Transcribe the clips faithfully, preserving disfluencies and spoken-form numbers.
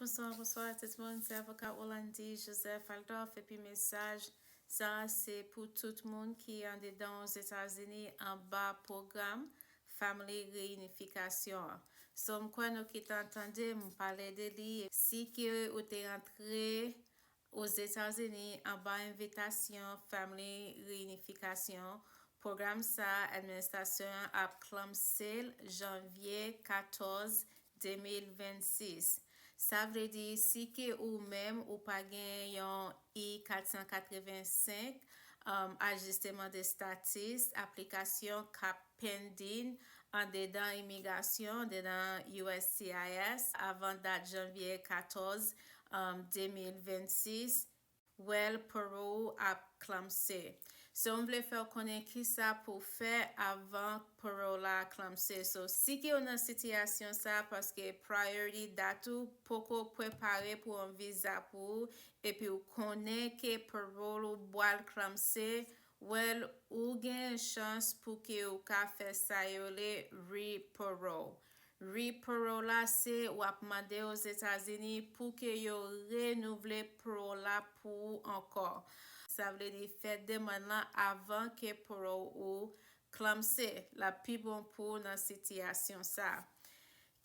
Bonswa, bonswa tout moun. Se avoka Orlandy Joseph Aldorf epi mesaj sa se pou tout moun ki andedan Ozetazini anba pwogram Family Reunification an. So, m kwè nou ki t ap tande m pale de li. Si ke ou te antre Ozetazini anba envitasyon Family Reunification, pwogram sa administrasyon an ap klanse l janvye katòz de mil vennsis. Sa vle di, si ke ou menm ou pa gen yon I kat san katrevensenk, um, ajisteman de status, aplikasyon k ap pending andedan imigrasyon, andedan U S C I S, avan dat janvye katòz, um, de mil vennsis, well, parole ap klanse. So, m vle fè w konnen kisa pou w fè avan parole la klanse. So, si ke w nan sitiyasyon sa, paske priority dat ou poko prepare pou yon viza pou ou, epi w konnen ke parole ou bwal klanse, well, ou gen chans pou ke w ka fè sa yo le re-parole. Re-parole la se w ap mande Ozetazini pou ke yo renouvle parole la pou ou ankò. Sa vle di fè demann lan avan ke parole ou klanse. L ap pi bon pou ou nan sitiyasyon sa.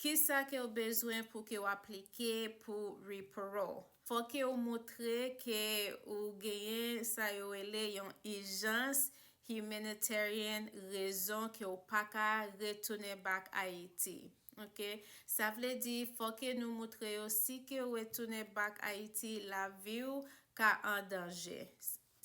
Kisa ke w bezwen pou ke w aplike pou re-parole? Fò ke w montre ke ou genyen sa yo rele yon ijans humanitarian rezon ke w pa ka retounen back Ayiti. Ok? Sa vle di, fò ke nou montre yo si ke w retounen back Ayiti, lavi w ka an danje.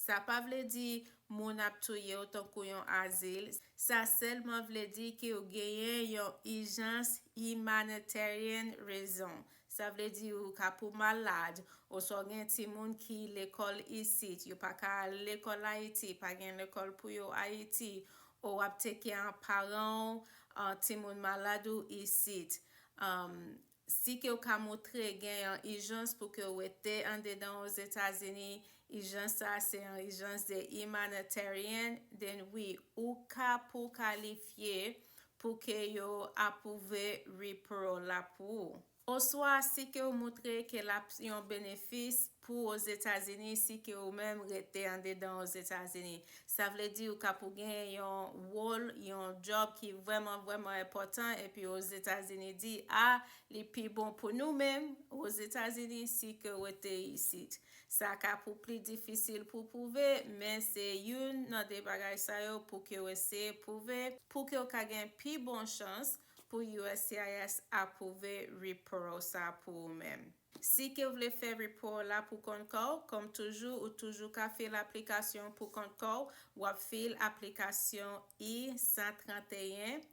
Sa pa vle di moun ap touye w tankou yon azil. Sa sèlman vle di ke w genyen yon ijans humanitarian rezon. Sa vle di ou ka pou malad, oswa w gen timoun ki lekòl isit, yo pa ka al lekòl Ayiti, pa gen lekòl pou yo Ayiti, ou w ap teke an paran w, an timoun malad ou isit. Um, si ke w ka montre gen yon ijans pou ke w rete andedan Ozetazini, ijans sa se yon ijans de humanitarian, then wi, ou ka pou kalifye pou ke yo apwouve re-parole la pou ou. Oswa si ke w montre ke l ap yon benefis pou Ozetazini si ke ou menm rete andedan Ozetazini. Sa vle di ou ka pou gen yon wòl, yon djòb ki vrèman, vrèman enpòtan, epi Ozetazini di, a, li pi bon pou nou menm, Ozetazini, si ke w rete isit. Sa ka pou pli difisil pou pwouve, men se youn nan de bagay sa yo pou ke w eseye pwouve, pou ke w ka gen pi bon chans pou U S C I S apwouve re-parole sa pou ou menm. Si ke w vle fè re-parole la pou kont kò w, kòm toujou, ou toujou ka fil aplikasyon pou kont kò w, w ap fil aplikasyon I san trannteyen.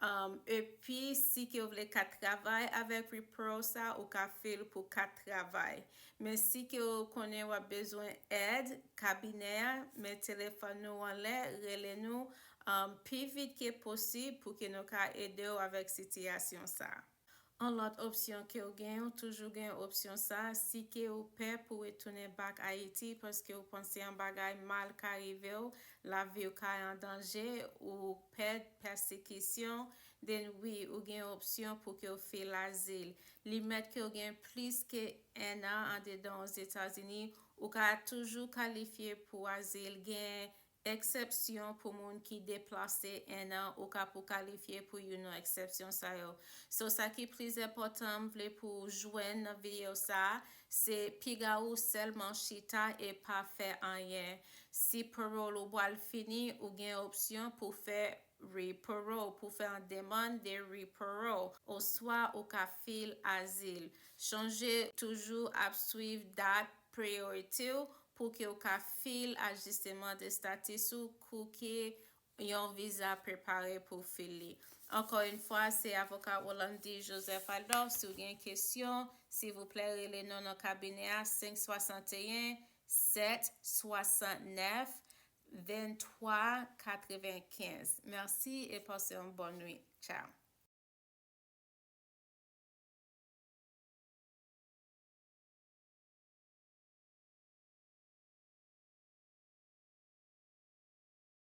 Um, epi, si ke w vle kat travay avèk re-parole sa, ou ka fil pou kat travay. Men si ke w konnen w ap bezwen èd kabinè a, men telefòn nou anlè, rele nou, um, pi vit ke posib pou ke nou ka ede w avèk sitiyasyon sa. Yon lòt opsyon ke w gen, ou toujou gen opsyon sa, si ke w pè pou retounen back Ayiti, paske w panse yon bagay mal ka rive w, lavi w ka an danje, ou pè pèsekisyon, then wi, ou gen opsyon pou ke w fil azil. Li mèt ke w gen plis ke enn an andedan Ozetazini, ou ka toujou kalifye pou azil, gen eksepsyon pou moun ki deplase enn an, ou ka pou kalifye pou youn nan eksepsyon sa yo. So, sa ki plis enpòtan m vle pou w jwenn nan videyo sa a, se piga ou sèlman chita e pa fè anyen. Si parole ou pral fini, ou gen opsyon pou fè re-parole, pou fè yon demann de re-parole, oswa ou ka fil azil. Chonje toujou ap swiv dat priority w pou ke w ka fil ajisteman de status ou kou ke yon viza prepare pou fil li. Ankò yon fwa, se avoka Orlandy Joseph Aldorf. Si w gen kesyon, silvouplè, rele nou nan kabinè a, senk swasanteyen, sèt swasantnèf, venntwa katrevenkenz. Mèsi e pase yon bòn nwit. Ciao.